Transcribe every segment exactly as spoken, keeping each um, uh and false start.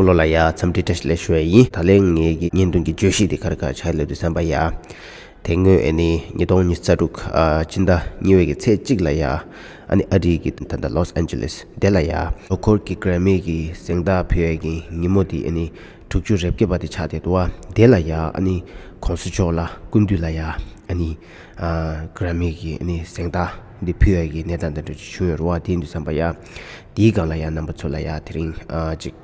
བློ་ལ་ཡ་འཚམས་འདྲི་བཀྲ་ཤིས་བདེ་ལེགས་ཞུ་ཡ་ཡིན། ད་ལན་ངེད་ཀྱི་བརྙན་ཐུང་གི་བརྗོད་གཞི་དེ་ག་རེ་ག་རེ་ཆགས་ཡོད་དུས་ཙམ་པ་ཡ། དེ་སྔོན་ཨ་ནི་ཉིས་སྟོང་ཉི་ཤུ་རྩ་དྲུག་ཨ་སྤྱི་ཟླ་གཉིས་པའི་གི་ཚེས་གཅིག་ལ་ཡ། ཨ་ནི་ཨ་རི་གི་ད་ལྟ་ལོས་ཨན་ཇེ་ལེས་དེ་ལ་ཡ། ལོ་འཁོར་གྱི་གྷ་ར་མི་གི་གཟེངས་རྟགས་ཕུལ་ཡ་གི་ཉིན་མོ་དེ་ཨ་ནི་དྲུག་ཅུ་རེ་བརྒྱད་པ་དེ་ཆགས་བསྡད་འདུག་བ། དེ་ལ་ཡ་ཨ་ནི་གོང་ས་མཆོག་ལ་སྐུ་མདུན་ལ་ཡ་ཨ་ནི་ཨ་གྷ་ར་མི་གི་ཨ་ནི་གཟེངས་རྟགས་འདི་ཕུལ་ཡ་གི་གནས་སྟངས་དེ་འདྲ་ཅིག་བྱུང་ཡོད་རེད་བ། དེ་ཡིན་དུས་ཙམ་པ་ཡ། དེའི་སྒང་ལ་ཡ་རྣམ་པ་ཚོ་ལ་ཡ་དེ་རིང་ཨ་ཅིག་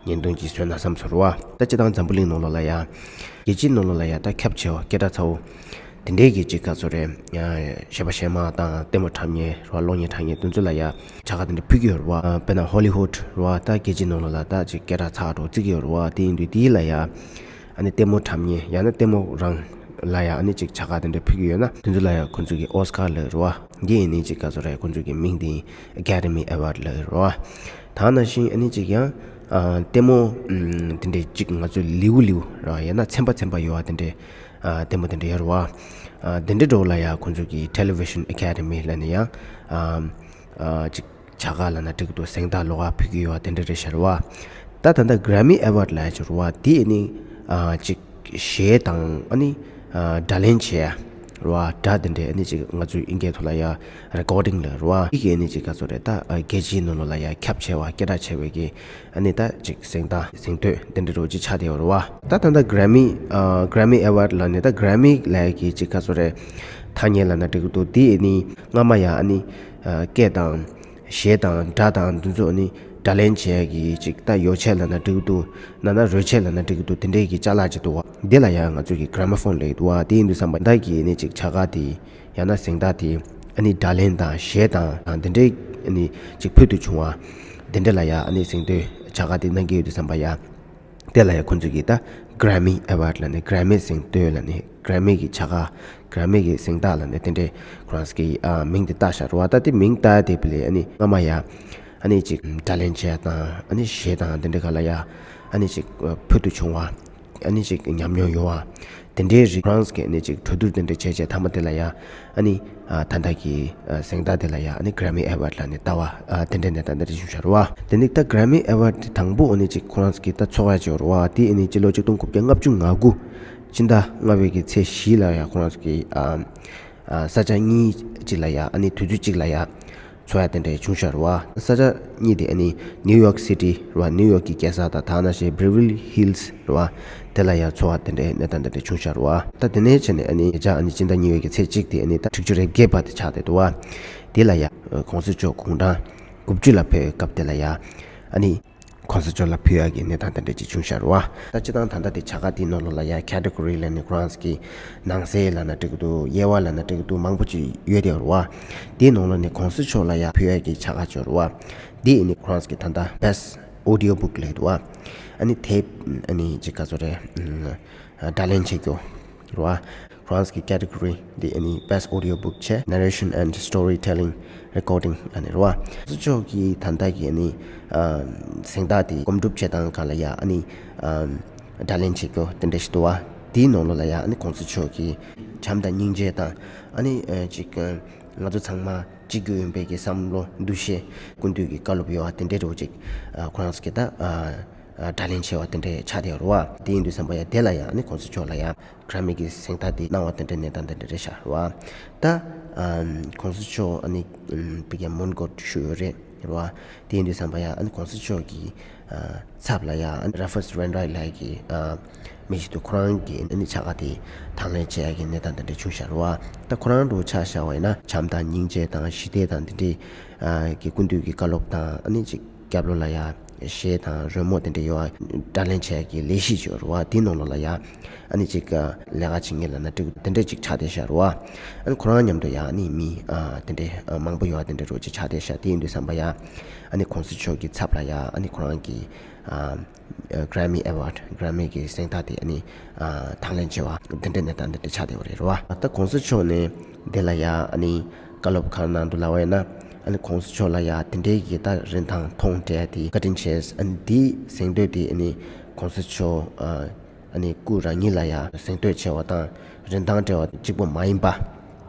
བརྙན་ཐུང་ཅིག་བཟོས་ན་བསམ་སོང་རེད་བ། ད་སྤྱིར་བཏང་འཛམ་བུ་གླིང་ནང་ལོགས་ལ་ཡ། རྒྱལ་སྤྱིའི་ནང་ལོགས་ལ་ཡ་ད་ཁྱབ་ཆེ་བ་སྐད་གྲགས་ཚ་བོ། དེ་འདྲའི་གི་ཅིག་ག་ཚོད་རེད། ཨ་གཞས་པ་གཞས་མ་དང་ལྟད་མོ་འཁྲབ་མཁན་རེད་བ། གློག་བརྙན་འཁྲབ་མཁན་དེ་ཚོ་ལ་ཡ་བྱ་དགའ་དེ་འདྲ་ཕུལ་གྱི་ཡོད་རེད་བ། ཨ་དཔེར་ན་ཧོ་ལི་ཧུད་རེད་བ། ད་རྒྱལ་སྤྱིའི་ནང་ལོགས་ལ་ད་ཅིག་སྐད་གྲགས་ཚ་བ་འདྲ་བོ་བརྩི་གི་ཡོད་རེད་བ། དེ་ཡིན་དུས་དེའི་ལ་ཡ། ཨ་ནི་ལྟད་མོ་འཁྲབ་མཁན་ཡང་ན་ལྟད་མོ་རང་ལ་ཡ་ཨ་ནི་ཅིག་བྱ་དགའ་དེ་འདྲ་ཕུལ་གྱི་ཡོད་ན། དེ་ཚོ་ལ་ཡ་ཁོང་ཚོ་གི་ཨོ་སི་ཀར་ལབ་རེད་བ། འདི་ཡིན་ནི་ཅིག་ག་ཚོད་རེད། ཁོང་ཚོ་གི་མིང་དེ་Academy Award་ལབ་རེད་བ། ད་ནང་བཞིན་ཨ་ནི་ཅིག་ཡང་ཨ་ལྟད་མོ་ཨམ་དེ་འདྲའི་ཅིག་ང་ཚོ་ལེའུ་ལེའུ་རེད་བ། ཡང་ན་ཚན་པ་ཚན་པ་ཡོད་བ། དེ་འདྲའི་ཨ་ལྟད་མོ་དེ་འདྲ་ཡོད་རེད་བ། ཨ་དེ་འདྲའི་འདྲ་བོ་ལ་ཡ་ཁོང་ཚོ་གི་Television Academy་ལབ་ནས་ཡང་ཨ་ཨ་ཅིག་བྱ་དགའ་ལབ་ན་འགྲིག་གི་འདུག་གཟེངས་རྟགས་ལོགས་ཀ་ཕུལ་གྱི་ཡོད་པ་དེ་འདྲ་རེད་ཤག་རེད་བ། ད་ད་ལྟ་Grammy Award་ལབ་ཡ་ཅིག་རེད་བ། དེ་ཨ་ནི་ཨ་ཅིག་གཞས་དང་ཨ་ནི་ཨ་སྒྲ་ལེན་བྱེད་ཡ་རེད་བ། སྒྲ་དེ་འདྲའི་ཨ་ནི་ཅིག་ང་ཚོའི་དབྱིན་སྐད་ཐོག་ལ་ཡ་Recording་ལབ་རེད་བ། དེ་གི་ཨ་ནི་ཅིག་ག་ཚོད་རེད། ད་ཨ་རྒྱལ་སྤྱིའི་ནང་ལོགས་ལ་ཡ་ཁྱབ་ཆེ་བ་སྐད་གྲགས་ཆེ་བའི་གི་ཨ་ནི་ད་ཅིག་གཟེངས་རྟགས་གཟེངས་བསྟོད་དེ་འདྲ་འདྲ་བོ་ཅིག་ཆགས་བསྡད་ཡོད་རེད་བ། ད་ད་ལྟ་Grammy་ཨ་Grammy Award་ལབ་ནས། ད་Grammy་ལབ་ཡ་གི་ཅིག་ག་ཚོད་རེད། ཐ་སྙད་ལབ་ན་འགྲིག་གི་འདུག་དེ་ཨ་ནི་སྔ་མ་ཡ་ཨ་ནི་ཨ་སྐད་དང་གཞས་དང་སྒྲ་དང་འདི་ཚོ་ཨ་ནི་སྒྲ་ལེན་བྱེད་ཡ་གི་ཅིག་ད་ཡོ་ཆས་ལབ་ན་འགྲིག་གི་འདུག་ན་ན་རོལ་ཆས་ལབ་ན་འགྲིག་གི་འདུག་དེ་འདྲའི་གི་ཅ་ལག་ཅིག་འདུག་བ། འདི་ལ་ཡ་ང་ཚོ་གི་Gramophone་ལབ་ཀྱི་འདུག་བ། དེ་ཡིན་དུས་ཙམ་པ་ད་གི་ཨ་ནི་ཅིག་བྱ་དགའ་དེ་ཡང་ན་གཟེངས་རྟགས་དེ་ཨ་ནི་སྒྲ་ལེན་དང་གཞས་དང་དེ་འདྲའི་ཨ་ནི་ཅིག་ཕུལ་དུ་བྱུང་བ། དེ་འདྲ་ལ་ཡ་ཨ་ནི་གཟེངས་བསྟོད་བྱ་དགའ་དེ་གནང་གི་ཡོད་དུས་ཙམ་པ་ཡ། དེ་ལ་ཡ་ཁོང་ཚོས་ཀྱིས་ད་Grammy Award་ལབ་ནས། Grammy་གཟེངས་བསྟོད་ལབ་ནས། Grammy་གི་བྱ་དགའ། Grammy་གི་གཟེངས་རྟགས་ལབ་ནས་དེ་འདྲའི་ཁོ་རང་ཚོ་གིས་ཨ་མིང་དེ་བཏགས་བཞག་རེད་བ། ད་དེ་མིང་བཏགས་དེ་བ་ལས་ཨ་ནི་སྔ་མ་ཡ་ཨ་ནི་ཅིག་སྒྲ་ལེན་བྱས་དང་ཨ་ནི་གཞས་དང་དེ་འདྲའི་སྒང་ལ་ཡ་ཨ་ནི་ཅིག་ཕུལ་དུ་བྱུང་བ། ཨ་ནི་ཅིག་ཉམས་མྱོང་ཡོད་བ། དེ་འདྲའི་རིགས་ཁོ་རང་ཚོ་གིས་ཨ་ནི་ཅིག་གྲོས་བསྡུར་དེ་འདྲ་བྱས་བྱས་མཐའ་མ་དེ་ལ་ཡ་ཨ་ནི། ཨ་ད་ལྟ་གི་ཨ་གཟེངས་རྟགས་དེ་ལ་ཡ་ཨ་ནི་Grammy Award་ལབ་ནས་བཏགས་པ། ཨ་དེ་འདྲའི་གནས་སྟངས་དེ་འདྲ་བྱུང་བཞག་རེད་བ། དེ་ནས་ད་Grammy Award་དེ་དང་པོ་ཨ་ནི་ཅིག་ཁོ་རང་ཚོ་གིས་ད་འཚོགས་ཡ་ཅིག་ཡོད་རེད་བ། དེ་ཨ་ནི་སྤྱི་ལོ་ཆིག་སྟོང་དགུ་བརྒྱ་ལྔ་བཅུ་ང་དགུ་སྤྱི་ཟླ་ལྔ་པའི་གི་ཚེས་བཞི་ལ་ཡ་ཁོ་རང་ཚོ་གིས་ཨ་ཨ་ས་ཆ་གཉིས་ཅིག་ལ་ཡ་ཨ་ནི་དུས་ཚོད་གཅིག་ལ་ཡ་འཚོགས་ཡ་དེ་འདྲ་བྱུང་བཞག་རེད་བ། ས་ཆ་གཉིས་དེ་ཨ་ནི་New York City་རེད་བ། New York་གི་རྒྱལ་ས་དང་ད་ནང་བཞིན་Beverly Hills་རེད་བ། དེ་ལ་ཡ་འཚོགས་པ་དེ་འདྲའི་གནས་སྟངས་དེ་འདྲ་བྱུང་བཞག་རེད་བ། ད་དེ་ནས་བྱས་ནས་ཨ་ནི་ཉེ་ཆར་ཨ་ནི་སྤྱི་ཟླ་གཉིས་པའི་གི་ཚེས་གཅིག་དེ་ཨ་ནི་ད་དྲུག་ཅུ་རེ་བརྒྱད་པ་དེ་ཆགས་བསྡད་འདུག་བ། དེ་ལ་ཡ་གོང་ས་མཆོག་དགུང་གྲངས་དགུ་བཅུ་ལ་ཕེབས་པའི་སྐབས་དེ་ལ་ཡ་ཨ་ནི་གོང་ས་མཆོག་ལ་ཕུལ་ཡ་གི་གནས་སྟངས་དེ་འདྲ་ཅིག་བྱུང་བཞག་རེད་བ། ད་སྤྱིར་བཏང་ད་ལྟ་དེ་བྱ་དགའ་དེའི་ནང་ལོགས་ལ་ཡ་category་ལབ་ནས་ཁོ་རང་ཚོ་གི་ནང་གསེས་ལབ་ན་འགྲིག་གི་འདུག་དབྱེ་བ་ལབ་ན་འགྲིག་གི་འདུག་མང་པོ་ཅིག་ཡོད་དེ་རེད་བ། དེའི་ནང་ལོགས་ནས་གོང་ས་མཆོག་ལ་ཡ་ཕུལ་ཡ་གི་བྱ་དགའ་ཅིག་ཡོད་རེད་བ། དེ་ཨ་ནི་ཁོ་རང་ཚོ་གི་ད་ལྟ་Best Audio Book་ལབ་འདུག་བ། ཨ་ནི་tape་ཨ་ནི་ཅིག་ག་ཚོད་རེད། ཨ་སྒྲ་ལེན་བྱེད་རྒྱུ་རེད་བ། ཁོ་རང་ཚོ་གི་category་འདི་ཨ་ནི་Best Audio Book་བྱས། Narration and Storytelling Recording་ཨ་ནི་རེད་བ། གོང་ས་མཆོག་གི་ད་ལྟ་གི་ཨ་ནི་ཨ་གཟེངས་རྟགས་དེ་སྒོམ་སྒྲུབ་བྱེད་སྟངས་སྒང་ལ་ཡ་ཨ་ནི་ཨ་སྒྲ་ལེན་བྱེད་རྒྱུ་དེ་འདྲ་ཞིག་འདུག་བ། དེའི་ནང་ལོགས་ལ་ཡ་ཨ་ནི་གོང་ས་མཆོག་གི་བྱམས་དང་སྙིང་རྗེ་དང་ཨ་ནི་ཨ་ཅིག་ང་ཚོ་ཚང་མ་གཅིག་གྱུར་ཡིན་པའི་གི་བསམ་བློ་འདུ་ཤེས་ཀུན་འདུས་ཀྱི་བཀའ་སློབ་ཡོད་བ། དེ་འདྲའི་འདྲ་བོ་ཅིག་ཨ་ཁོ་རང་ཚོ་གི་ད་ཨ་ཨ་སྒྲ་ལེན་བྱས་པ་དེ་འདྲ་ཆགས་བསྡད་ཡོད་རེད་བ། དེ་ཡིན་དུས་ཙམ་པ་ཡ་དེ་ལ་ཡ་ཨ་ནི་གོང་ས་མཆོག་ལ་ཡ་Grammy་གི་གཟེངས་རྟགས་དེ་གནང་བ་དེ་འདྲའི་གནས་སྟངས་དེ་འདྲ་རེད་ཤག་རེད་བ། ད་ཨ་གོང་ས་མཆོག་ཨ་ནི་ཨམ་བི་གའི་མོན་གྷོ་བཞུགས་ཡོད་རེད་རེད་བ། དེ་ཡིན་དུས་ཙམ་པ་ཡ་ཨ་ནི་གོང་ས་མཆོག་གི་ཨ་ཚབ་ལ་ཡ་ཨ་ནི་Rufus Wainwright་ལབ་ཡ་གི་ཨ་མི་ཞིག་འདུག་ཁོ་རང་གིས་ཨ་ནི་བྱ་དགའ་དེ་དང་ལེན་བྱེད་ཡ་གི་གནས་སྟངས་དེ་འདྲ་བྱུང་ཤག་རེད་བ། ད་ཁོ་རང་འདྲ་བོ་ཆ་བཞག་པ་ཡིན་ན་བྱམས་དང་སྙིང་རྗེ་དང་ཞི་བདེ་དང་དེ་འདྲའི་ཨ་གི་ཀུན་འདུས་ཀྱི་བཀའ་སློབ་དང་ཨ་ནི་ཅིག་སྐྱབས་ལོ་ལ་ཡ་གཞས་དང་རོལ་མོ་དེ་འདྲ་ཡོད་བ། སྒྲ་ལེན་བྱེད་ཡ་གི་ལས་གཞི་ཅིག་ཡོད་རེད་བ། དེའི་ནང་ལོགས་ལ་ཡ་ཨ་ནི་ཅིག་ལས་ཀ་བྱེད་མཁན་ལབ་ན་འགྲིག་དེ་འདྲ་ཅིག་ཆགས་བསྡད་ཤག་རེད་བ། ཨ་ནི་ཁོ་རང་མཉམ་དུ་ཡ་ཨ་ནི་མི་ཨ་དེ་འདྲའི་ཨ་མང་པོ་ཡོད་བ། དེ་འདྲ་འདྲ་བོ་ཅིག་ཆགས་བསྡད་ཤག་དེ་ཡིན་དུས་ཙམ་པ་ཡ་ཨ་ནི་གོང་ས་མཆོག་གི་ཚབ་ལ་ཡ་ཨ་ནི་ཁོ་རང་གི་ཨ་Grammy Award་Grammy་གི་གཟེངས་རྟགས་དེ་ཨ་ནི་ཨ་དང་ལེན་བྱས་པ་དེ་འདྲའི་གནས་སྟངས་དེ་འདྲ་ཆགས་བསྡད་པ་རེད་བ། ད་གོང་ས་མཆོག་ནས་དེ་ལ་ཡ་ཨ་ནི་བཀའ་སློབ་གང་གནང་འདུག་ལབ་པ་ཡིན་ན། ཨ་ནི་གོང་ས་མཆོག་ལ་ཡ་དེ་འདྲའི་གི་ད་རིན་ཐང་མཐོང་སྤྲད་དེ་བཀའ་དྲིན་ཆེ། ཨ་ནི་དེའི་གཟེངས་བསྟོད་དེ་ཨ་ནི་གོང་ས་མཆོག་ཨ་ཨ་ནི་སྐུ་རང་ཉིད་ལ་ཡ་གཟེངས་བསྟོད་བྱས་པ་དང་རིན་ཐང་སྤྲད་པ་གཅིག་པོ་མ་ཡིན་པ།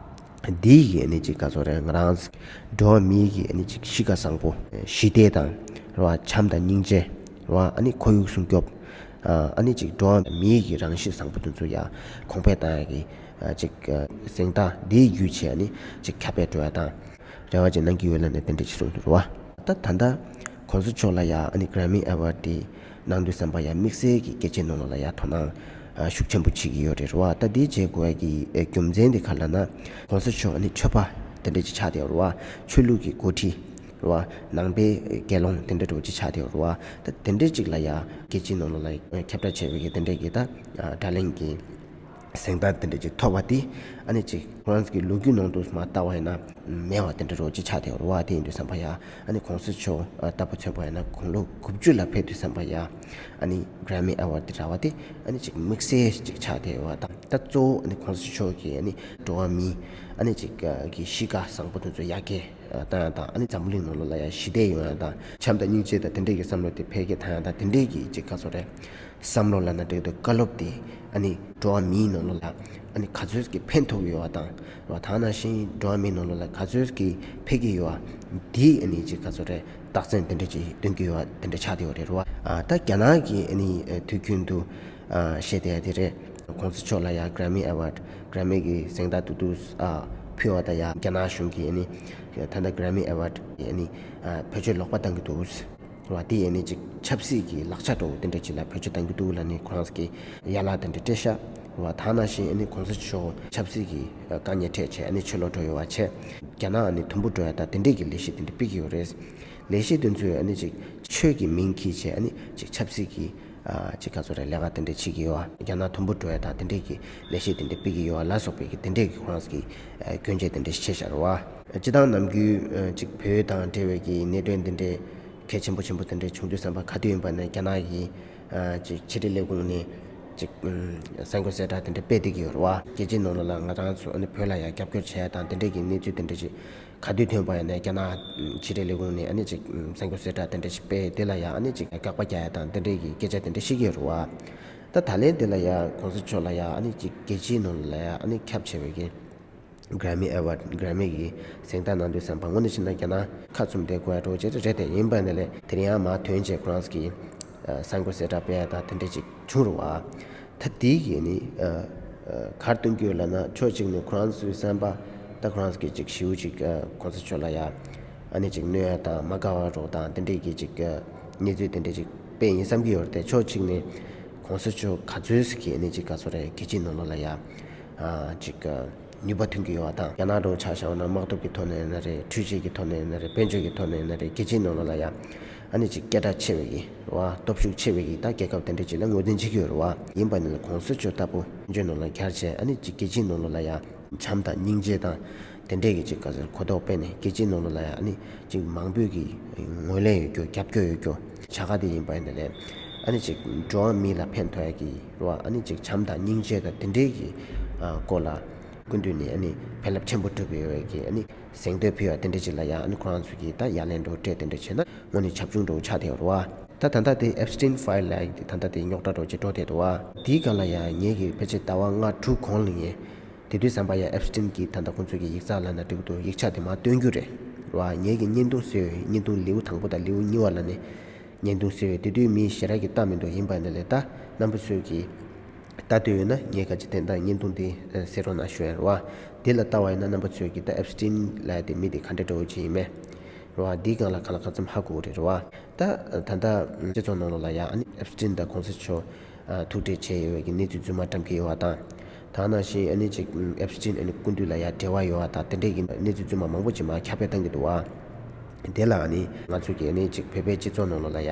དེའི་གི་ཨ་ནི་ཅིག་ག་ཚོད་རེད། ང་རང་འགྲོ་བ་མིའི་གི་ཨ་ནི་ཅིག་གཤིས་ཀ་བཟང་པོ་ཞི་བདེ་དང་རེད་བ། བྱམས་དང་སྙིང་རྗེ་རེད་ རེད་བ། ཨ་ནི་ཁོར་ཡུག་སྲུང་སྐྱོབ། ཨ་ནི་ཅིག་འགྲོ་བ་མིའི་གི་རང་གཤིས་བཟང་པོ་དེ་ཚོ་ཡ་གོང་འཕེལ་བཏང་ཡ་གི་ཅིག་གཟེངས་རྟགས་འདི་བརྒྱུད་བྱས་ཨ་ནི་ཅིག་ཁྱབ་སྤེལ་འགྲོ་ཡ་དང་རེ་བ་ཅིག་གནང་གི་ཡོད་ལབ་ནས་དེ་འདྲ་ཅིག་གསུངས་འདུག་རེད་བ། ད་ད་ལྟ་གོང་ས་མཆོག་ལ་ཡ་ཨ་ནི་Grammy Award་དེ་གནང་དུས་ཙམ་པ་ཡ་དམིགས་བསལ་གྱི་རྒྱལ་སྤྱིའི་ནང་ལོགས་ལ་ཡ་དོ་སྣང་ཤུགས་ཆེན་པོ་བྱེད་ཀྱི་ཡོད་རེད་རེད་བ། ད་འདི་བྱེད་དགོས་ཡ་གི་རྒྱུ་མཚན་དེ་ག་ལབ་ན་གོང་ས་མཆོག་ཨ་ནི་ཆོས་པ་དེ་འདྲ་ཅིག་ཆགས་བསྡད་ཡོད་རེད་བ། ཆོས་ལུགས་ཀྱི་འགོ་ཁྲིད་རེད་བ། ནང་པའི་དགེ་སློང་དེ་འདྲ་འདྲ་བོ་ཅིག་ཆགས་བསྡད་ཡོད་རེད་བ། ད་དེ་འདྲ་ཅིག་ལ་ཡ་རྒྱལ་སྤྱིའི་ནང་ལོགས་ལ་ཁྱབ་བསྒྲགས་བྱས་པའི་གི་དེ་འདྲ་གི་ད་བགྲོ་གླེང་གི་གཟེངས་རྟགས་དེ་འདྲ་ཅིག་ཐོབ་པ་དེ་ཨ་ནི་ཅིག་ཁོ་རང་ཚོ་གི་ལོ་རྒྱུས་ནང་དུ་མར་བལྟ་བ་ཡིན་ན་མེད་པ་དེ་འདྲ་རོ་ཅིག་ཆགས་བསྡད་ཡོད་རེད་བ། དེ་ཡིན་དུས་ཙམ་པ་ཡ་ཨ་ནི་གོང་ས་མཆོག་ལྟ་བུ་མཚོན་པ་ཡིན་ན་དགུང་ལོ་དགུ་བཅུ་ལ་ཕེབས་དུས་ཙམ་པ་ཡ་ཨ་ནི་Grammy Award དེ་རག་པ་དེ་ཨ་ནི་ཅིག་དམིགས་བསལ་ཅིག་ཆགས་བསྡད་ཡོད་པ་དང་། ད་གཙོ་བོ་ཨ་ནི་གོང་ས་མཆོག་གིས་ཨ་ནི་འགྲོ་བ་མི་ཨ་ནི་ཅིག་གི་གཤིས་ཀ་བཟང་པོ་དེ་ཚོ་ཡར་རྒྱས་བཏང་ཡ་དང་། ཨ་ནི་འཛམ་བུ་གླིང་ནང་ལོགས་ལ་ཡ་ཞི་བདེ་ཡོང་ཡ་དང་། བྱམས་དང་སྙིང་རྗེ་དང་དེ་འདྲས་ཀྱི་བསམ་བློ་དེ་འཕེལ་རྒྱས་བཏང་ཡ་དང་དེ་འདྲས་ཀྱི་ཅིག་ག་ཚོད་རེད། བསམ་བློ་ལབ་ན་འགྲིག་འདུག་བཀའ་སློབ་དེ་ཨ་ནི་འགྲོ་བ་མིའི་ནང་ལོགས་ལ་ཨ་ནི་ག་ཚོད་ཀྱི་ཕན་ཐོགས་ཡོད་པ་དང་རེད་བ། ད་ནང་བཞིན་འགྲོ་བ་མིའི་ནང་ལོགས་ལ་ག་ཚོད་ཀྱི་ཕན་གྱི་ཡོད་པ་འདི་ཨ་ནི་ཅིག་ག་ཚོད་རེད། རྟགས་མཚན་དེ་འདྲ་ཅིག་སྟོན་གྱི་ཡོད་པ་དེ་འདྲ་ཆགས་བསྡད་ཡོད་རེད་རེད་བ། ཨ་ད་རྒྱ་ནག་གི་ཨ་ནི་དུས་རྒྱུན་དུ་ཨ་བཤད་བསྡད་ཡ་དེ་རེད། གོང་ས་མཆོག་ལ་ཡ་Grammy Award Grammy གི་གཟེངས་རྟགས་དུ་དུ་ཨ་ཕུལ་བ་དང་ཡ་རྒྱ་ནག་གཞུང་གིས་ཨ་ནི་ད་ལྟ་Grammy Award ཨ་ནི་ཨ་བེད་སྤྱོད་ལོག་པ་བཏང་གི་འདུག་རེད་བ། དེ་ཡིན་ནི་ཅིག་ཆབ་སྲིད་ཀྱི་ལག་ཆ་འདྲ་བོ་དེ་འདྲ་ཅིག་ལ་བེད་སྤྱོད་གཏང་གི་འདུག་ལབ་ནི་ཁོ་རང་གི་ཡན་ལག་དེ་འདྲ་སྤྲད་ཤག་རེད་བ། ད་ནང་བཞིན་ཨ་ནི་གོང་ས་མཆོག་ཆབ་སྲིད་ཀྱི་དཀའ་ངལ་འཕྲད་བྱས་ཨ་ནི་ཕྱི་ལོགས་འགྲོ་ཡོད་པ་བྱས། རྒྱ་ནག་ཨ་ནི་དུམ་བུ་འགྲོ་ཡ་དང་དེ་འདྲས་ཀྱི་ལས་གཞི་དེ་འདྲ་སྤེལ་གྱི་ཡོད་རེད། ལས་གཞི་དེ་ཚོས་ཨ་ནི་ཅིག་ཆོས་ཀྱི་མིང་འཁྱེར་བྱས་ཨ་ནི་ཅིག་ཆབ་སྲིད་ཀྱི་ཅིག་ག་ཚོད་རེད། ལས་ཀ་དེ་འདྲ་བྱེད་ཀྱི་ཡོད་པ། རྒྱ་ནག་དུམ་བུ་འགྲོ་ཡ་དང་དེ་འདྲས་ཀྱི་ལས་གཞི་དེ་འདྲ་སྤེལ་གྱི་ཡོད་པ་ལ་སོགས་པའི་གི་དེ་འདྲས་ཀྱི་ཁོ་རང་གི་སྐྱོན་བརྗོད་དེ་འདྲ་བྱས་བཞག་རེད་བ། སྤྱིར་བཏང་ནམ་རྒྱུན་ཅིག་བོད་དང་འབྲེལ་བའི་གི་གནད་དོན་དེ་འདྲའི་གལ་ཆེན་པོ་ཆེན་པོ་དེ་འདྲའི་བྱུང་དུས་ཙམ་པ་ག་དུས་ཡིན་པ་ནས་རྒྱ་ནག་གི་ཅིག་ཕྱི་དྲིལ་ལས་ཁུངས་ནས་ཅིག་གསར་འགོད་གསལ་བསྒྲགས་དེ་འདྲ་སྤེལ་བསྡད་ཀྱི་ཡོད་རེད་བ། རྒྱལ་སྤྱིའི་ནང་ལོགས་ལ་ང་རང་ཚོ་ཨ་ནི་བོད་ལ་ཡང་རྒྱབ་སྐྱོར་བྱས་དང་དེ་འདྲའི་གི་གནས་ཚུལ་དེ་འདྲ་ཅིག་ག་དུས་ཐོན་པ་ཡིན་ནའི་རྒྱ་ནག་ཕྱི་དྲིལ་ལས་ཁུངས་ནས་ཨ་ནི་ཅིག་གསར་འགོད་གསལ་བསྒྲགས་དེ་འདྲ་ཅིག་སྤེལ་དེ་ལ་ཡང་ཨ་ནི་ཅིག་དགག་པ་རྒྱག་ཡ་དང་དེ་འདྲའི་གི་སྐད་ཆ་དེ་འདྲ་བཤད་ཀྱི་ཡོད་རེད་བ། ད་ད་ལན་དེ་ལ་ཡང་གོང་ས་མཆོག་ལ་ཡང་ཨ་ནི་ཅིག་རྒྱལ་སྤྱིའི་ནང་ལ་ཡང་ཨ་ནི་ཁྱབ་ཆེ་བའི་གི་Grammy Award Grammy གི་གཟེངས་རྟགས་གནང་དུས་ཙམ་པ་དངོས་གནས་བྱས་ན་རྒྱ་ནག་ཁ་བཙུམ་བསྡད་དགོས་ཡ་འགྲོ་བྱས་རེད་དེ། ཡིན་པ་ནི་ལས་དེ་རིང་ཡང་མར་ཐོན་བྱས་ཁོ་རང་གི་གསར་འགོད་གསལ་བསྒྲགས་སྤེལ་ཡ་དང་དེ་འདྲ་ཅིག་བྱུང་རེད་བ། ད་དེའི་གི་ནི་ག་རེ་སྟོན་གྱི་ཡོད་ལབ་ན་ཕྱོགས་གཅིག་ནས་ཁོ་རང་ཚོའི་བསམ་པ་ད་ཁོ་རང་ཚོ་གི་ཅིག་ཞེ་པོ་ཅིག་གོང་ས་མཆོག་ལ་ཡ་ཨ་ནི་ཅིག་གནོད་ཡ་དང་མ་དགའ་བ་རོགས་དང་དེ་འདྲའི་གི་ཅིག་གནས་ཚུལ་དེ་འདྲ་ཅིག་སྤེལ་ཡིན་བསམ་གྱི་ཡོད་རེད་དེ། ཕྱོགས་གཅིག་ནས་གོང་ས་མཆོག་ག་ཚོད་ཀྱི་ཨ་ནི་ཅིག་ག་ཚོད་རེད་རྒྱལ་སྤྱིའི་ནང་ལོགས་ལ་ཡ་ཅིག་ནུས་པ་ཐོན་གྱི་ཡོད་པ་དང་། རྒྱ་ནག་འདྲ་བོ་ཆ་བཞག་ན་དམག་སྟོབས་ཀྱི་ཐོག་ནས་ཡིན་ན་རེད། འཕྲུལ་ཆས་ཀྱི་ཐོག་ནས་ཡིན་ན་རེད། དཔལ་འབྱོར་གྱི་ཐོག་ནས་ཡིན་ན་རེད། རྒྱལ་སྤྱིའི་ནང་ལོགས་ལ་ཡ་ཨ་ནི་ཅིག་སྐད་གྲགས་ཆེ་བའི་གི་རེད་བ། སྟོབས་ཤུགས་ཆེ་བའི་གི་ད་རྒྱལ་ཁབ་དེ་འདྲ་ཅིག་ལ་ངོས་འཛིན་བྱེད་ཀྱི་ཡོད་རེད་བ། ཡིན་པ་ནི་ལ་གོང་ས་མཆོག་ལྟ་བུ་དཔལ་འབྱོར་ནང་ལ་གྱར་བྱས་ཨ་ནི་ཅིག་རྒྱལ་སྤྱིའི་ནང་ལོགས་ལ་ཡ་བྱམས་དང་སྙིང་རྗེ་དང་དེ་འདྲས་ཀྱི་ཅིག་ག་ཟེར་གོ་རྟོགས་སྤེལ་ནས་རྒྱལ་སྤྱིའི་ནང་ལོགས་ལ་ཡ་ཨ་ནི་ཅིག་མང་པོས་ཀྱི་ངོས་ལེན་ཡོད་རྒྱུ་རྒྱབ་སྐྱོར་ཡོད་རྒྱུ་བྱ་དགའ་དེ་ཡིན་པ་ཡིན་ན་ལས་ཨ་ནི་ཅིག་འགྲོ་བ་མི་ལ་ཕན་ཐོགས་ཡ་གི་རེད་བ། ཨ་ནི་ཅིག་བྱམས་དང་སྙིང་རྗེ་དང་དེ་འདྲའི་གི་སྐོར་ལ་སྐུ་མདུན་ནས་ཨ་ནི་ཕན་རླབས་ཆེན་པོ་བསྒྲུབས་ཡོད་པའི་གི་ཨ་ནི་གཟེངས་བསྟོད་ཕུལ་བ་དེ་འདྲ་ཅིག་ལ་ཡ་ཨ་ནི་ཁོ་རང་ཚོ་གིས་ད་ཡ་ལན་འདྲ་བོ་སྤྲད་དེ་འདྲ་བྱས་ན་དངོས་གནས་བྱབ་ཆུང་འདྲ་བོ་ཆགས་བསྡད་ཡོད་རེད་བ། ད་ད་ལྟ་དེ་Epstein file ལབ་ཡ་གི་དེ་ད་ལྟ་དེ་རྙོག་དྲ་འདྲ་བོ་ཅིག་འགྲོ་བསྡད་འདུག་བ། དེའི་སྒང་ལ་ཡ་ངེད་ཀྱིས་ཕལ་ཆེར་ཟླ་བ་ལྔ་དྲུག་གོང་ལ་ངས་དེ་དུས་ཙམ་པ་ཡ་Epstein གྱིས་ད་ལྟ་ཁོང་ཚོ་གི་ཡིག་ཚགས་ལབ་ན་འགྲིག་འདུག་ཡིག་ཆ་དེ་མར་སྟོན་རྒྱུ་རེད་བ། ངེད་ཀྱིས་བརྙན་ཐུང་བཟོས་ཡོད། བརྙན་ཐུང་ལེའུ་དང་པོ་དང་ལེའུ་གཉིས་པ་ལབ་ནས་བརྙན་ཐུང་བཟོས་ཡོད། དེ་དུས་མི་ཞེ་དྲག་གིས་ལྟ་མི་འདུག་ཡིན་པ་ཡིན་ན་ལས་ད་རྣམ་པ་ཚོས་ཀྱིས་ལྟ་འདོད་ཡོད་ན་ངས་ག་ཅི་དེ་འདྲ་བརྙན་ཐུང་དེ་གསན་རོགས་གནང་ཞུ་ཡ་རེད་བ། དེ་ལ་ལྟ་བ་ཡིན་ན་རྣམ་པ་ཚོས་ཀྱིས་ད་Epstein ལབ་ཡ་དེ་མི་དེ་ག་འདྲ་འདྲ་བོ་ཅིག་ཡིན་མེད་རེད་བ། འདིའི་སྒང་ལ་གང་ལ་གང་འཚམ་ཧ་གོ་གི་རེད་རེད་བ། ད་ད་ལྟ་སྤྱི་ཚོགས་ནང་ལོགས་ལ་ཡ་ཨ་ནི་Epstein དང་གོང་ས་མཆོག་ཐུག་འཕྲད་བྱས་ཡོད་པའི་གི་གནས་ཚུལ་རྫུན་མ་བཀྲམ་གྱི་ཡོད་པ་དང་། ད་ནང་བཞིན་ཨ་ནི་ཅིག་Epstein ཨ་ནི་སྐུ་མདུན་ལ་ཡ་འབྲེལ་བ་ཡོད་པ་དང་དེ་འདྲས་ཀྱི་གནས་ཚུལ་རྫུན་མ་མང་པོ་ཅིག་མར་ཁྱབ་སྤེལ་བཏང་གི་འདུག་བ། དེ་ལ་ཨ་ནི་ང་ཚོ་གི་ཨ་ནི་ཅིག་བོད་པའི་སྤྱི་ཚོགས་ནང་ལོགས་ལ་ཡ་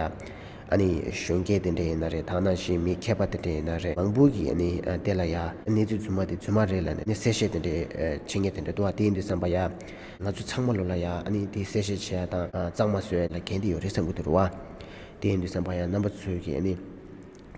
ཨ་ནི་གཞོན་སྐྱེས་དེ་འདྲས་ཡིན་ན་རེད། ད་ནང་བཞིན་མི་མཁས་པ་དེ་འདྲས་ཡིན་ན་རེད། མང་པོ་གིས་ཨ་ནི་དེ་ལ་ཡ་གནས་ཚུལ་རྫུན་མ་དེ་རྫུན་མ་རེད་ལབ་ནས་ཨ་ནི་གསལ་བཤད་དེ་འདྲས་བྱེད་མཁན་དེ་འདྲས་འདུག་བ། དེ་ཡིན་དུས་ཙམ་པ་ཡ་ང་ཚོ་ཚང་མ་ལོ་ལ་ཡ་ཨ་ནི་དེ་གསལ་བཤད་བྱེད་ཡ་དང་གཙང་མ་བཟོ་ཡ་ལ་འགན་དེ་ཡོད་རེད་བསམ་གི་འདུག་རེད་བ། དེ་ཡིན་དུས་ཙམ་པ་ཡ་རྣམ་པ་ཚོས་ཀྱིས་ཨ་ནི་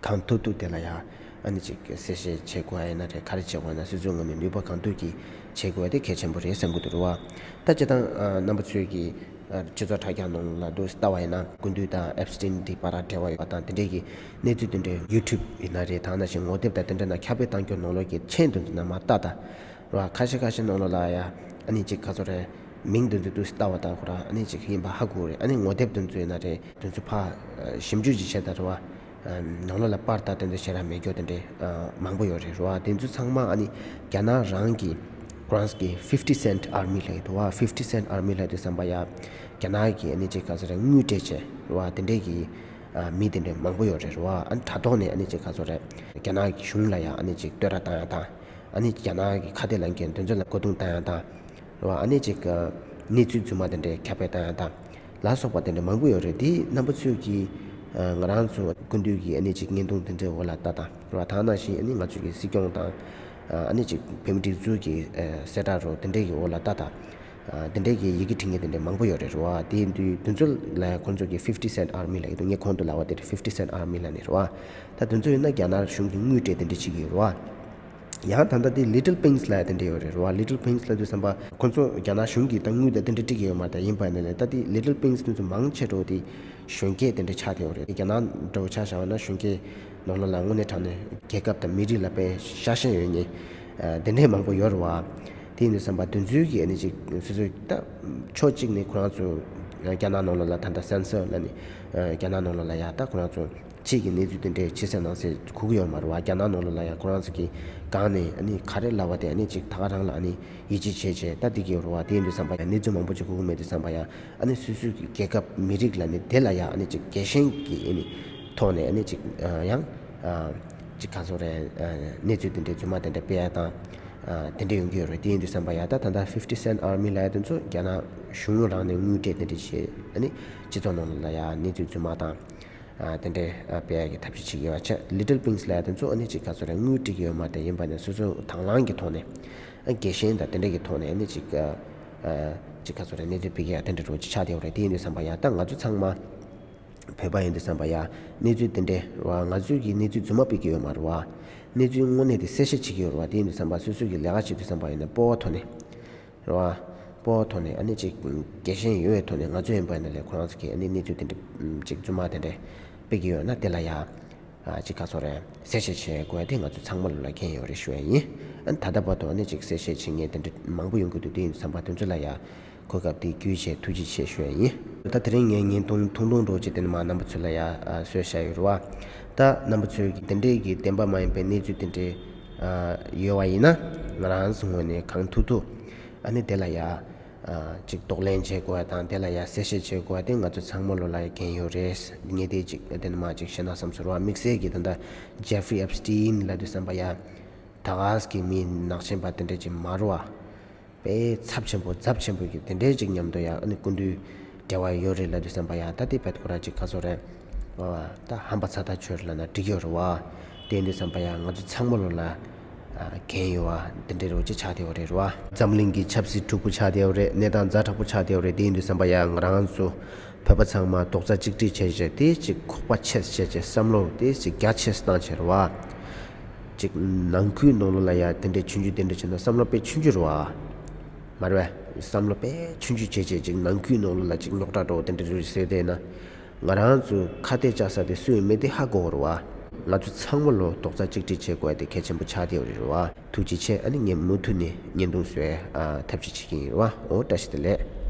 གང་ཐུབ་ཐུབ་དེ་ལ་ཡ་ཨ་ནི་ཅིག་གསལ་བཤད་བྱེད་དགོས་ཡ་ཡིན་ན་རེད། ག་རེ་བྱེད་དགོས་ཡ་ན་སོ་སོའི་ངོས་ནས་ནུས་པ་གང་ཐུབ་ཀྱིས་བྱེད་དགོས་ཡ་དེ་གལ་ཆེན་པོ་རེད་བསམ་གི་འདུག་རེད་བ། ད་སྤྱིར་བཏང་རྣམ་པ་ཚོས་ཀྱིས་སྤྱི་ཚོགས་དྲ་རྒྱ་ནང་ལ་འདུག་ལྟ་བ་ཡིན་ན་སྐུ་མདུན་དང་Epstein དེ་བར་འབྲེལ་བ་ཡོད་པ་དང་དེ་འདྲས་ཀྱི་གནས་ཚུལ་དེ་འདྲས་YouTube ཡིན་ན་རེད། ད་ནང་བཞིན་ངོ་དེབ་དང་དེ་འདྲ་ནང་ཁྱབ་སྤེལ་བཏང་རྒྱུ་ནང་ལོགས་ཀྱི་མཆན་དེ་ཚོ་ནང་མར་ལྟ་དང་རེད་བ། ཁ་ཤས་ཁ་ཤས་ནང་ལོགས་ལ་ཡ་ཨ་ནི་ཅིག་ག་ཚོད་རེད། མིང་དེ་ཚོ་ཏུ་ལྟ་བ་དང་ཁོ་རང་ཨ་ནི་ཅིག་ཡིན་པ་ཧ་གོ་རེད། ཨ་ནི་ངོ་དེབ་དེ་ཚོ་ཡིན་ན་རེད། དེ་ཚོ་ཕ་ཞིབ་འཇུག་ཅིག་བྱས་ད་རེད་བ། ནང་ལོགས་ལ་པར་ད་དེ་འདྲ་བྱེད་ར་མེད་སྐྱོ་དེ་འདྲའི་མང་པོ་ཡོད་རེད་རེད་བ། དེ་ཚོ་ཚང་མ་ཨ་ནི་རྒྱ་ནག་རང་གི་ཁོ་རང་གི་fifty cent army ལབ་ཀྱི་འདུག་བ། fifty cent army ལབ་དུས་ཙམ་པ་ཡ་རྒྱ་ནག་གི་ཨ་ནི་ཅིག་ག་ཚོད་རེད། དངུལ་སྤྲད་བྱས་རེད་བ། དེ་འདྲའི་གི་མི་དེ་འདྲའི་མང་པོ་ཡོད་རེད་རེད་བ། ཨ་ནི་དྲ་ཐོག་ནས་ཨ་ནི་ཅིག་ག་ཚོད་རེད། རྒྱ་ནག་གི་གཞུང་ལ་ཡ་ཨ་ནི་ཅིག་བསྟོད་ར་བཏང་ཡ་དང་། ཨ་ནི་རྒྱ་ནག་གི་ཁ་གཏད་ལ་འགན་དེ་ཚོ་ལ་མགོ་རྡུང་བཏང་ཡ་དང་། རེད་བ། ཨ་ནི་ཅིག་གནས་ཚུལ་རྫུན་མ་དེ་འདྲའི་ཁྱབ་སྤེལ་བཏང་ཡ་དང་ལ་སོགས་པ་དེ་འདྲ་མང་པོ་ཡོད་རེད། དེ་རྣམ་པ་ཚོས་ཀྱིས་ང་རང་ཚོ་སྐུ་མདུན་གྱི་ཨ་ནི་ཅིག་བརྙན་ཐུང་དེ་འདྲའི་འོག་ལ་ལྟ་དང་། རེད་བ། ད་ནང་བཞིན་ཨ་ནི་ང་ཚོ་གི་སྲིད་སྐྱོང་དང་ཨ་ནི་ཅིག་བོད་མི་སྒྲིག་འཛུགས་ཀྱི་གསལ་བསྒྲགས་རོ་དེ་འདྲའི་གི་འོག་ལ་ལྟ་དང་། དེ་འདྲའི་གི་ཡི་གེ་འབྲི་མཁན་དེ་འདྲ་མང་པོ་ཡོད་རེད་རེད་བ། དེ་ཡིན་དུས་དེ་ཚོ་ལ་ཁོང་ཚོ་གི་fifty cent army ལབ་ཡོད་འདུག་ངས་གོང་དུ་ལབ་པ་དེ་fifty cent army ལབ་ནས་རེད་བ། ད་དེ་ཚོ་ཡིན་ན་རྒྱ་ནག་གཞུང་གི་དངུལ་སྤྲད་དེ་འདྲ་བྱེད་ཀྱི་ཡོད་རེད་བ། ཡང་ད་ལྟ་དེ་little pings ལབ་ཡ་དེ་འདྲ་ཡོད་རེད་རེད་བ། little pings ལབ་དུས་ཙམ་པ་ཁོང་ཚོ་རྒྱ་ནག་གཞུང་གིས་ད་དངུལ་དང་དེ་འདྲ་སྤྲད་ཀྱི་ཡོད་མ་རེད། ད་ཡིན་པ་ནས་ལས་ད་དེ་little pings དེ་ཚོ་མང་ཆེ་འགྲོ་དེ་གཞོན་སྐྱེས་དེ་འདྲ་ཆགས་བསྡད་ཡོད་རེད། རྒྱ་ནག་འདྲ་བོ་ཆ་བཞག་པ་ན་གཞོན་སྐྱེས་ནང་ལོགས་ལ་དངོས་གནས་དྲང་གནས་རྒྱལ་ཁབ་དང་མི་རིགས་ལ་དཔེ་ཤ་ཞེན་ཡོད་མཁན་དེ་འདྲས་མང་པོ་ཡོད་རེད་བ། དེ་ཡིན་དུས་ཙམ་པ་དེ་ཚོའི་གི་ཨ་ནི་ཅིག་སོ་སོའི་ད་ཕྱོགས་གཅིག་ནས་ཁོ་རང་ཚོ་རྒྱ་ནག་ནང་ལོགས་ལ་ད་ལྟ་སན་སར་ལབ་ནས་རྒྱ་ནག་ནང་ལོགས་ལ་ཡ་ད་ཁོ་རང་ཚོ་ཕྱིའི་གི་གནས་ཚུལ་དེ་འདྲས་ཕྱི་གསལ་ནང་གསལ་གོ་གི་ཡོད་མ་རེད་བ། རྒྱ་ནག་ནང་ལོགས་ལ་ཡ་ཁོ་རང་ཚོ་གི་སྒང་ནས་ཨ་ནི་ག་རེ་ལབ་པ་དེ་ཨ་ནི་ཅིག་ད་ག་རང་ལ་ཨ་ནི་ཡིད་ཆེས་བྱས་བྱས་ད་དེ་གི་ཡོད་རེད་བ། དེ་ཡིན་དུས་ཙམ་པ་ཡ་གནས་ཚུལ་མང་པོ་ཅིག་གོ་གི་མེད་དུས་ཙམ་པ་ཡ་ཨ་ནི་སོ་སོའི་གི་རྒྱལ་ཁབ་མི་རིགས་ལ་ནི་དེ་ལ་ཡ་ཨ་ནི་ཅིག་རྒྱལ་ཞེན་གི་ཨ་ནི་ཐོག་ནས་ཨ་ནི་ཅིག་ཡང་ཅིག་ག་ཚོད་རེད། གནས་ཚུལ་དེ་འདྲའི་རྫུན་མ་དེ་འདྲ་སྤེལ་ཡ་དང་དེ་འདྲ་ཡོང་གི་ཡོད་རེད། དེ་ཡིན་དུས་ཙམ་པ་ཡ་ད་ད་ལྟ་fifty cent army ལབ་ཡ་དེ་ཚོ་རྒྱ་ནག་གཞུང་རང་ནས་དངུལ་སྤྲད་དེ་འདྲ་བྱས་ཨ་ནི་སྤྱི་ཚོགས་ནང་ལ་ཡ་གནས་ཚུལ་རྫུན་མ་དང་དེ་འདྲའི་སྤེལ་ཡ་གི་ཐབས་ཤེས་བྱེད་ཀྱི་ཡོད་པ་ཆ། little pings ལབ་ཡ་དེ་ཚོ་ཨ་ནི་ཅིག་ག་ཚོད་རེད། དངུལ་སྤྲད་ཀྱི་ཡོད་མ་རེད། ཡིན་པ་ནས་སོ་སོ་དང་བླངས་ཀྱི་ཐོག་ནས་རྒྱལ་ཞེན་དང་དེ་འདྲ་གི་ཐོག་ནས་ཨ་ནི་ཅིག་ཅིག་ག་ཚོད་རེད། གནས་ཚུལ་སྤེལ་གྱི་ཡ་དེ་འདྲ་རོ་ཅིག་ཆགས་བསྡད་ཡོད་རེད། དེ་ཡིན་དུས་ཙམ་པ་ཡ་ད་ང་ཚོ་ཚང་མ་བོད་པ་ཡིན་དུས་ཙམ་པ་ཡ་གནས་ཚུལ་དེ་འདྲའི་རེད་བ། ང་ཚོས་ཀྱི་གནས་ཚུལ་རྫུན་མ་སྤེལ་གྱི་ཡོད་མ་རེད་བ། གནས་ཚུལ་དངོས་གནས་དེ་གསལ་བཤད་བྱེད་ཀྱི་ཡོད་རེད་བ། དེ་ཡིན་དུས་ཙམ་པ་སོ་སོས་ཀྱི་ལས་ཀ་བྱེད་དུས་ཙམ་པ་ཡིན་ན་སྤོབས་པ་ཐོག་ནས་རེད་བ། སྤོབས་པ་ཐོག་ནས་ཨ་ནི་ཅིག་རྒྱལ་ཞེན་ཡོད་པའི་ཐོག་ནས་ང་ཚོ་ཡིན་པ་ཡིན་ན་ལས་ཁོ་རང་ཚོ་གི་ཨ་ནི་གནས་ཚུལ་དེ་འདྲ་ཅིག་རྫུན་མ་དེ་འདྲ་སྤེལ་གྱི་ཡོད་ན་དེ་ལ་ཡ། ཅིག་ག་ཚོད་རེད། གསལ་བཤད་བྱེད་དགོས་ཡ་དེ་ང་ཚོ་ཚང་མ་ལོ་ལ་འགན་ཡོད་རེད་ཞུ་ཡ་ཡིན། ཨ་ནི་ད་ལྟ་བར་དུ་ཨ་ནི་ཅིག་གསལ་བཤད་བྱེད་མཁན་དེ་འདྲ་མང་པོ་ཡོང་གི་འདུག་དེ་ཡིན་དུས་ཙམ་པ་དེ་ཚོ་ལ་ཡ་གོ་སྐབས་དེ་བརྒྱུད་བྱས་ཐུགས་རྗེ་ཆེ་ཞུ་ཡ་ཡིན། ད་དེ་རིང་ངས་བརྙན་ཐུང་ཐུང་ཐུང་འདྲ་བོ་ཅིག་དེ་ནི་མ་རྣམ་པ་ཚོ་ལ་ཡ་བཟོས་བཞག་ཡོད་རེད་བ། ད་རྣམ་པ་ཚོས་ཀྱི་དེ་འདྲའི་གི་བདེན་པ་མ་ཡིན་པའི་གནས་ཚུལ་དེ་འདྲའི་ཡོད་བ་ཡིན་ན་ང་རང་ཚོ་ངོས་ནས་གང་ཐུབ་ཐུབ་ཨ་ནི་དེ་ལ་ཡ། ཅིག་གདོང་ལེན་བྱེད་དགོས་པ་དང་དེ་ལ་ཡ་གསལ་བཤད་བྱེད་དགོས་པ་དེ་ང་ཚོ་ཚང་མ་ལོ་ལ་ཡ་འགན་ཡོད་རེད། ངས་དེ་ཅིག་དེ་ནི་མ་ཅིག་བཤད་ན་བསམ་ཚོར་བ། དམིགས་བསལ་གྱི་ད་ལྟ་Jeffrey Epstein ལབ་དུས་ཙམ་པ་ཡ་ད་ག་ས་གི་མི་ནག་ཅན་པ་དེ་འདྲ་ཅིག་མ་རེད་བ། དཔེ་ཚབས་ཆེན་པོ་ཚབས་ཆེན་པོ་གི་དེ་འདྲའི་ཅིག་མཉམ་དུ་ཡ་ཨ་ནི་སྐུ་མདུན་འབྲེལ་བ་ཡོད་རེད་ལབ་དུས་ཙམ་པ་ཡ་ད་དེ་བེད་ཁོ་ར་ཅིག་ག་ཚོད་རེད། ད་ཧམ་པ་ཚ་ཐག་ཆོད་ལབ་ན་འགྲིག་ཡོད་རེད་བ། དེ་ཡིན་དུས་ཙམ་པ་ཡ་ང་ཚོ་ཚང་མ་ལོ་ལ་འགན་ཡོད་བ་དེ་འདྲའི་རོ་ཅིག་ཆགས་བསྡད་ཡོད་རེད་བ། འཛམ་གླིང་གི་ཆབ་སྲིད་འཁྲུག་པོ་ཆགས་བསྡད་ཡོད་རེད། གནས་སྟངས་ཛ་དྲག་པོ་ཆགས་བསྡད་ཡོད་རེད། དེ་ཡིན་དུས་ཙམ་པ་ཡ་ང་རང་ཚོ་བོད་པ་ཚང་མ་རྡོག་རྩ་གཅིག་སྒྲིལ་བྱས་བྱས་དེ་ཅིག་ཁོག་པ་ཆེ་བྱས་བྱས་བསམ་བློ་དེ་ཅིག་རྒྱ་ཆེ་བཏང་བྱས་རེད་བ། ཅིག་ནང་ཁུལ་ནང་ལོ་ལ་ཡ་དེ་འདྲའི་ཆུང་ཆུང་དེ་འདྲ་བྱས་ན་བསམ་བློ་དཔེ་ཆུང་ཆུང་རེད་བ། མ་རེད་བས། བསམ་བློ་དཔེ་ཆུང་ཆུང་བྱས་བྱས་ཅིག་ནང་ཁུལ་ནང་ལོ་ལ་ཅིག་རྙོག་དྲ་འགྲོ་དེ་འདྲ་རེད་ཟེར་བསྡད་ན། ང་རང་ཚོ་ཁ་གཏད་བཅག་ས་དེ་སུ་ཡིན་མིན་དེ་ཧ་གོ་གི་རེད་བ། ང་ཚོ་ཚང་མ་ལོ་རྡོག་རྩ་གཅིག་སྒྲིལ་བྱེད་དགོས་ཡ་དེ་གལ་ཆེན་པོ་ཆགས་བསྡད་ཡོད་རེད་བ། ཐུགས་རྗེ་ཆེ། ཨ་ནི་ངས་མུ་མཐུད་ནས་བརྙན་ཐུང་བཟོ་ཡ་ཐབས་ཤེས་བྱེད་ཀྱི་ཡིན་རེད་བ། འོ་བཀྲ་ཤིས་བདེ་ལེགས།